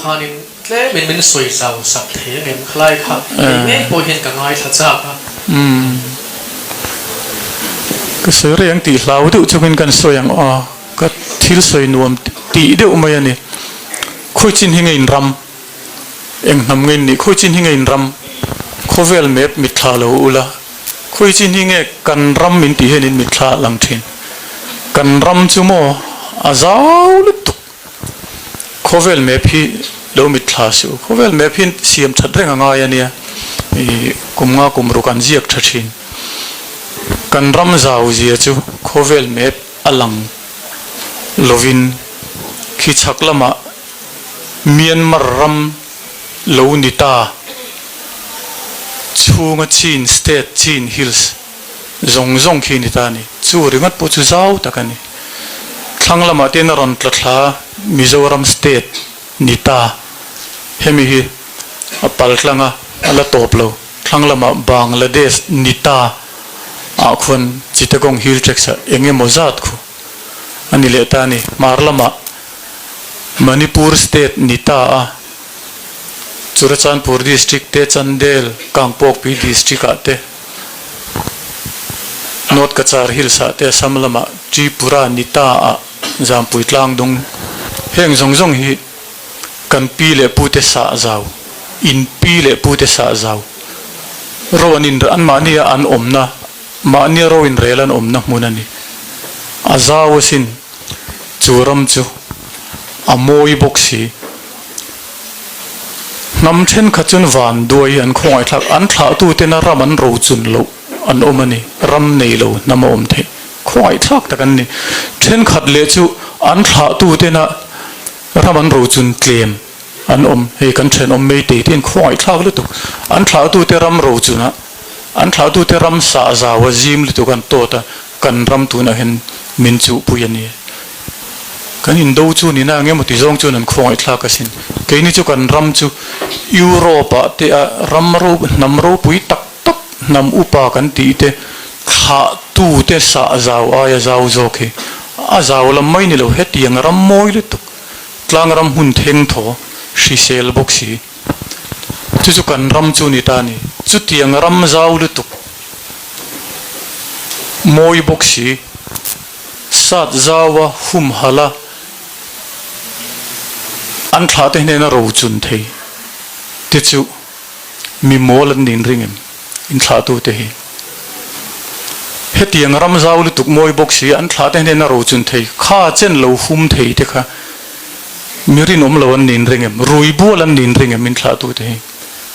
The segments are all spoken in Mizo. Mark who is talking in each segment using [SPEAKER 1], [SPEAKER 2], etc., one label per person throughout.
[SPEAKER 1] khanin tlemin min sawi zau sak thei ang em? Khalai kha kei ngei pawh hian ka ngaithla chak a.
[SPEAKER 2] Umm. Ka sawi rei ang tih hlau deuh chungin kan sawi ang aw. Ka thil sawi nuam tih deuh mai a ni. Khawi chin hi nge in ram? Eng hnam nge in nih? Khawi chin hi nge in ram? Khawvel map mitthla lo ula. Khawi chin hi nge kan ram min tih hian in mitthla lang thin? Kan ram chu maw a zau lutuk. Khawvel map hi lo mitthla suh. Khawvel map hi siam that reng a ngai a nia. Ih kum nga kum ruk an ziak tha thin. Kan ram zau zia chu khawvel map a lang lovin khi chhak lamah Myanmar ram lo ni ta chhunga Chin State, Chin Hills zawng zawng khi ni ta a ni. Chu ringawt pawh chu zau tak a ni. Thlang lamah te hian a rawn tla thla Mizoram State ni ta. Hemi hi a pal tlang a, a la tawp lo. Thlang lamah Bangladesh ni ta ah khuan Chittagong Hill Tracts ah eng emaw zat khu a ni leh ta a ni. Hmar lamah Manipur State ni ta a, Churachandpur District te, Chandel, Kangpokpi District ah te, North Cachar Hills ah te, Assam lamah Tripura ni ta a, Zampui Tlangdung heng zawng zawng hi kan pi leh pu te sah zau, in pi leh pu te sah zau ro an in anmahni a an awmna, mahni ro inrel an awmna hmun a ni. A zau asin. Chu ram chu a mawi bawk si. Hnam thenkhat chuan van duai an khawngaihthlak, an thlahtuten a ram an rochun loh an awm a ni. Ram nei lo hnam a awm theih khawngaihthlak tak an ni. Thenkhat leh chu an thlahtuten a ram an rochun tlem an awm. Hei kan thenawm Meitei te an khawngaihthlak lutuk. An thlahtute ram rochunah an thlahtute ram sah zau a zim lutuk an tawt a. Kan ram tunah hian min chuhpui a ni. Kan indo chu ni na engemaw ti zawng chuan an khawngaihthlak asin. Keini chu kan ram chu Europe-ah te a ram ro hnam ropui tak tak hnam upa kan tih te thlahtu te sah zau aia zau zawk hi a zau lam mai ni lo. Hetiang ram mawi lutuk tlang ram hmun theng thaw hrisel bawk si. Chu chu kan ram chu ni ta a ni. Chutiang ram zau lutuk mawi bawk si, sat zaua humhala an thlah te hnena rochun thei te chu mi mawl an nin ring em inthlahtu te hi. Hetiang ram zau lutuk mawi bawk si, an thlah te hnena rochun thei kha chen lo hum thei te kha Mi rinawm lo an nin ring em? Rui bual an nin ring em min thlahtute hi?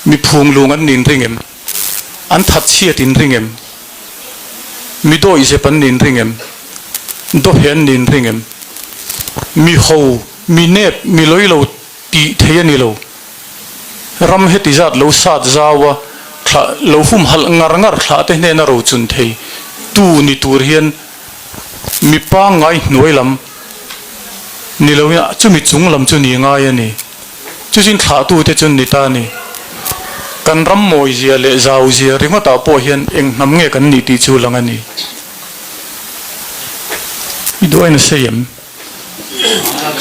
[SPEAKER 2] Mi phunglung an nin ring em? An thatchhiat in ring em? Mi dawihzep an nin ring em? Dawhe an nin ring em? Mi ho, mi nep, mi lawilo tih thei a ni lo. Ram heti zat lo sat zau a, thlah lo humhalh ngar ngar thlah te hnena rochun thei tu ni tur hian Mi pangngai hnuai lam ni loin chumi chung lam chu ni ngai a ni. Chuchin thlahtute chu ni ta a ni. Kan ram mawizia leh zauzia ringawtah pawh hian eng hnam nge kan nih tih chu lang a ni. I duh ain a sei em?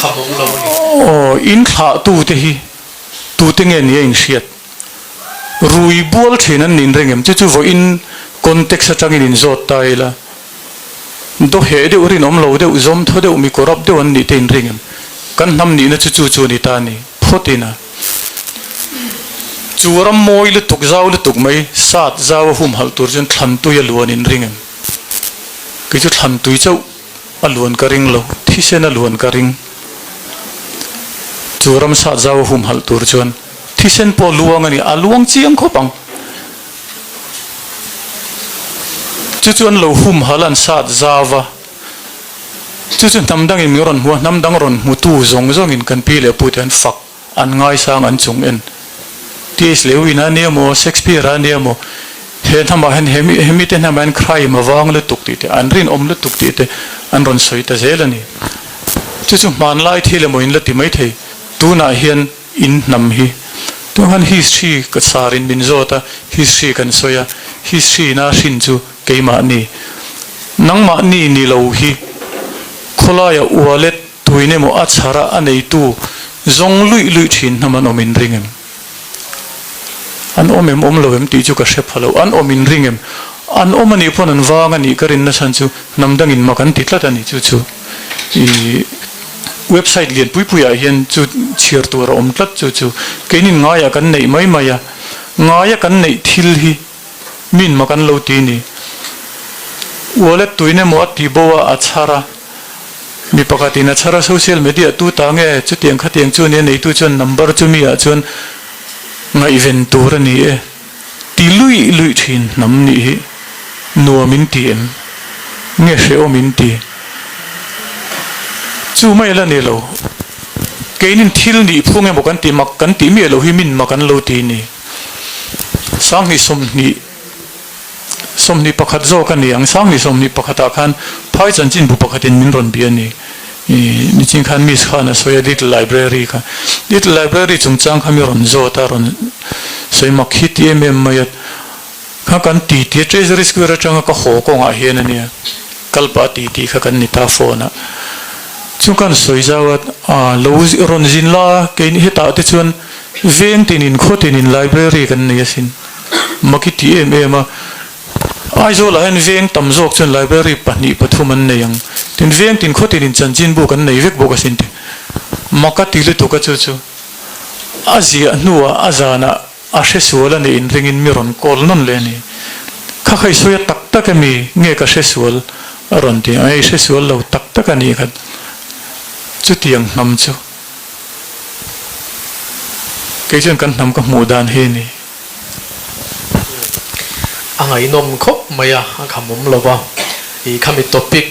[SPEAKER 2] Aw, in thlahtute hi tute nge ni a inhriat? Rui bual thin an nin reng em? Chu chu vawiin context atangin inzawt ta ila, dawheh deuh, rinawm lo deuh, zawmthaw deuh, mi corrupt deuh an nih te inring em? Kan hnam nihna chu chu chu a ni ta a ni. Phawt ina chu ram mawi lutuk, zau lutuk mai, sat zau a humhalh tur chuan thlan tui a luan inring em? Kei chu thlan tui chauh a luan ka ring lo, thisen a luan ka ring. Chu ramsa zau a humhalh tur chuan thisen pawh luang a ni, a luang chiang khawp ang. Chu chu an lo humhalh an sat zau va, chu chu hnam dangin min rawn hmu a, hnam dang rawn hmutu zawng zawngin kan pi leh pute an fak. An ngaisang an chung en. TS Lewin a nia maw, Shakespeare a nia maw, he hnamah hian he he mite hnamah hian crime a vang lutuk tih te, an rinawm lutuk tih te an rawn sawi ta zel a ni. Chu chu hmanlai thil emaw in la ti maithei. Tunah hian in hnam hi tunah khan history ka sarin min zawt a, history kan sawi a, history ina hrin chu keimahni, nangmahni ni lo hi khawlaia wallet Tuin emaw a chhar a, a neitu Zawng luih luih thin hnam an awm in ring em? An awm em awm lo em tih chu ka hre pha lo. An awm in ring em? An awm anih pawn an vang anih ka rinna chhan chu hnam dangin mak an ti tlat a ni. Chu chu i website lian pui puiah hian chu chhiar tur a awm tlat chu chu keinin ngaiah kan neih mai mai a. Ngaia kan neih thil hi min mak an lo ti ni. Wallet tuin emaw a ti bo a, a chhar a. Mi pakhatin a chhar a, social media tu ta nge chutiang khatiang chu nia neitu chuan number chu mi ah chuan ngaihven tur a ni e. Ti luih luih thin hnam nih hi nuam in ti em? Nge hrehawm in ti? Chu mai la ni lo. Keinin thil nih phung emaw kan ti mak kan tih miah loh hi min mak an lo ti ni. Sanghnih 20 21 zawk a ni ang. Sanghnih 21 ah khan phai chanchinbu pakhatin min rawn bia a ni. Ih nichin khan Miss khan a sawi a Little Library kha. Little Library chungchang kha mi rawn zawt a rawn sawi mak hi ti em em mai a. Kha kan ti ti a Treasury Square atanga ka haw kawngah hian a nia. Kal pah ti tih kha kan ni ta phone ah. Chu kan sawi zau a, ah lo rawn zin la kei hetah te chuan veng tinin khaw tinin library kan nei asin. Mak i ti em em a. Aizawlah hian veng tam zawk chuan library pahnih pathum an nei ang. Tin veng tin khaw tinin chanchinbu kan nei vek bawk asin ti. Mak a ti lutuk a chu chu. A ziah hnuah a zanah A hresual a nih inringin mi rawn call nawn leh a ni. Kha kha i sawi a tak tak emi? Nge ka hresual? a rawn ti a. I hresual lo tak tak a nih kha. Chutiang hnam chu kei chuan kan hnam ka hmuh dan hi a ni.
[SPEAKER 1] A ngaihnawm khawp mai a, a khamawm lo va. I khami topic.